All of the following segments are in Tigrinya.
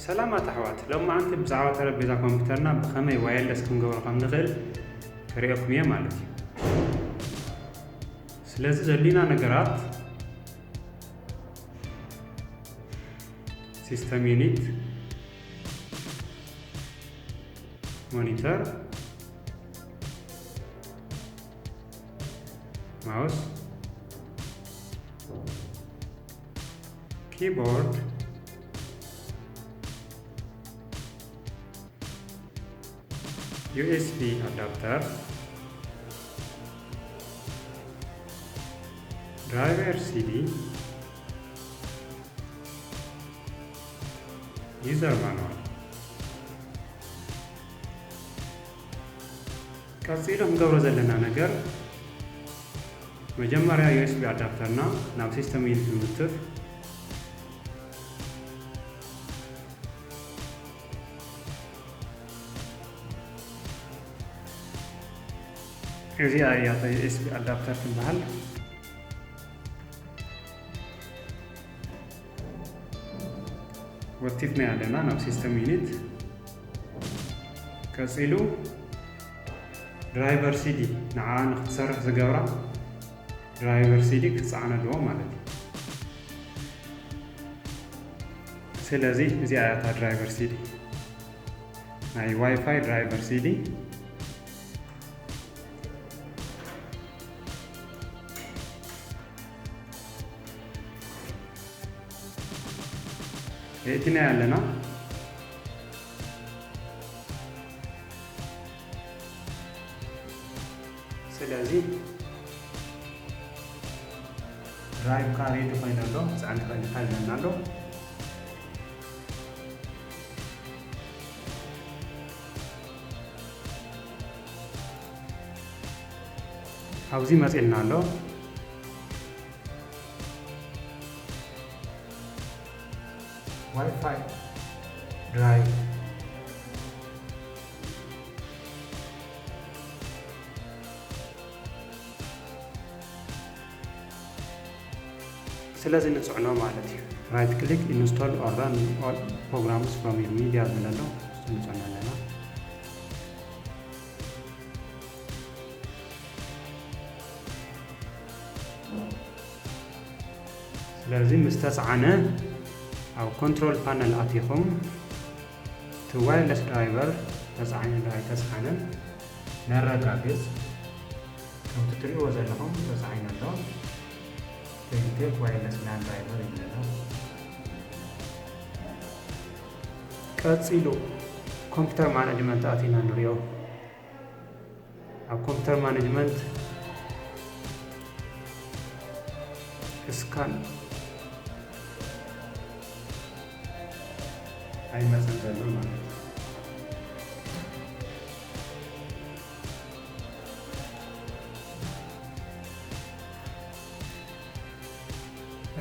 ሰላማት ኣሕዋት፣ ሎማዓንቲ ብዛዕባ ጠረጴዛ ኮምፒውተርና ብኸመይ ዋየርለስ ክንገብሮ ከም ንኽእል ከርእየኩም እየ ማለት እዩ። ስለዚ ዘድልዩና ነገራት፣ ሲስተም ዩኒት፣ ሞኒተር፣ ማውስ፣ ኪቦርድ፣ ዩ ኤስ ቢ ኣዳፕተር፣ ድራይቨር ሲ ዲ፣ ዩዘር ማኑዋል። ቀጺሉ ክንገብሮ ዘለና ነገር፣ መጀመርያ ዩ ኤስ ቢ ኣዳፕተርና ናብ ሲስተም ዩኒት ንውትፍ። እዚኣ እያ እታ ዩ ኤስ ቢ ኣዳፕተር ትበሃል። ወቲፍና ኣለና ናብ ሲስተም ዩኒት። ቀጺሉ ድራይቨር ሲ ዲ፣ ንዓ ንክትሰርሕ ዝገብራ ድራይቨር ሲ ዲ ክትጸዓን ኣለዎ ማለት እዩ። ስለዚ እዚኣ እያ እታ ድራይቨር ሲ ዲ፣ ናይ ዋይፋይ ድራይቨር ሲ ዲ። የእቲናያ ኣለና። ስለዚ ድራይቭካ ሬዲ ኮይኑ ኣሎ፣ ክጸዓን ትኽእል ኢኻ ኢለና ኣሎ። ኣብዚ መጺእልና ኣሎ። ዋይፋይ ድራይቭ። ስለዚ ንጽዕኖ ማለት እዩ። Right click, install or run all programs from your media ዝብል ኣሎ፣ እሱ ንጽዕኖ ኣለና። ስለዚ ምስ ተጻዕነ፣ ኣብ ኮንትሮል ፓነል ኣቲኹም እቲ ዋየርለስ ድራይቨር ተጻዒኑ ዶ ኣይተጻዕነን ነረጋግጽ። ከምቲ ትርእይዎ ዘለኹም ተጻዒኑ ኣሎ። ቴክ ዋየርለስ ላን ድራይቨር ይብለና። ቀጺሉ ኮምፒውተር ማኔጅመንት ኣቲና ንሪኦ። ኣብ ኮምፒውተር ማኔጅመንት ስካን ኣይመጽን ዘሎ ማለት እዩ።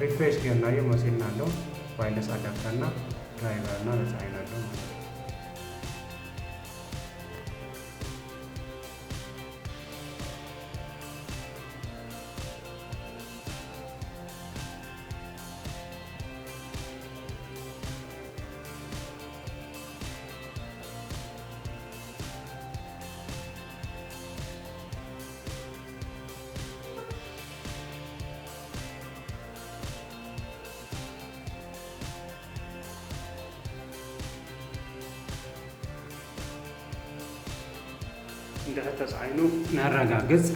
ሪፍሬሽ ጌርናዮ መጺእና ኣሎ። ዋየርለስ ኣዳፕተርና ድራይቨርና ተጻዒኑ ኣሎ ማለት እዩ። እንድሕር ተጻዒኑ ነረጋግጽ።